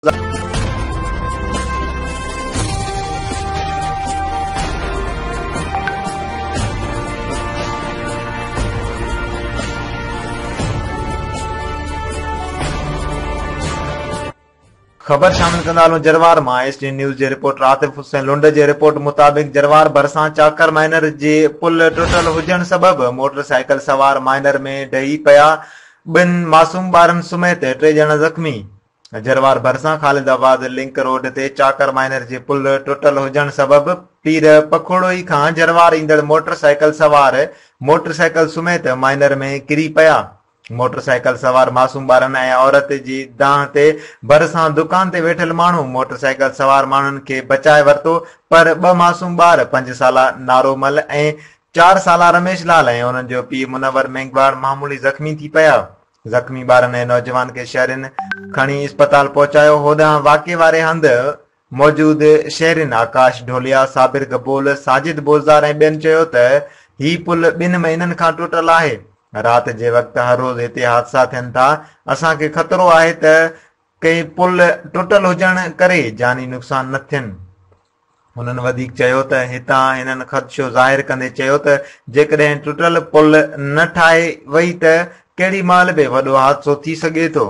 خبر شامل ڪندا هلون جروار مان ايس ڊي نيوز جي رپورٽر عاطف حسين لنڊ جي رپورٽ مطابق جروار ڀرسان چاڪر مائنر جي پل ٽٽل هجڻ سبب موٽر سائيڪل سوار مائنر ۾ ڊهي پيا ٻن معصوم ٻارن سميت ٽي ڄڻا زخمي جروار ڀرسان خالد آباد لنڪ روڊ تي چاڪر مائنر جي پل ٽٽل هجڻ سبب پير پکوڙوئي کان جروار ايندڙ موٽر سائيڪل سوار موٽر سائيڪل سميت مائنر ۾ ڪري پيا موٽر سائيڪل سوار معصوم ٻارن ۽ عورت جي دانهن تي ڀرسان دڪان تي ويٺل ماڻهو موٽر سائيڪل سوار ماڻهن کي بچائي ورتو پر ٻه معصوم ٻار پنج سالا نارو مل ۽ چار سالا رميش لال ۽ انهن جو پيء منور مينگهواڙ معمولي زخمي ٿي پيا. زخمي ٻارن ۽ نوجوان کي شهرين کڻي اسپتال پهچايو هوڏانهن واقعي واري هنڌ موجود شهرين آڪاش ڍوليا، صابر گبول، ساجد بوزدار ۽ ٻين چيو ته هي پل ٻن مهينن کان ٽٽل آهي، رات جي وقت هر روز هتي حادثا ٿين ٿا، اسان کي خطرو آهي ته ڪنهن پل ٽٽل هجڻ ڪري جاني نقصان نه ٿين. هنن وڌيڪ چيو ته هتان هنن خدشو ظاهر ڪندي چيو ته جيڪڏهن ٽٽل پل نه ٺاهي وئي ته ڪهڙي مهل به وڏو حادثو ٿي سگهي ٿو.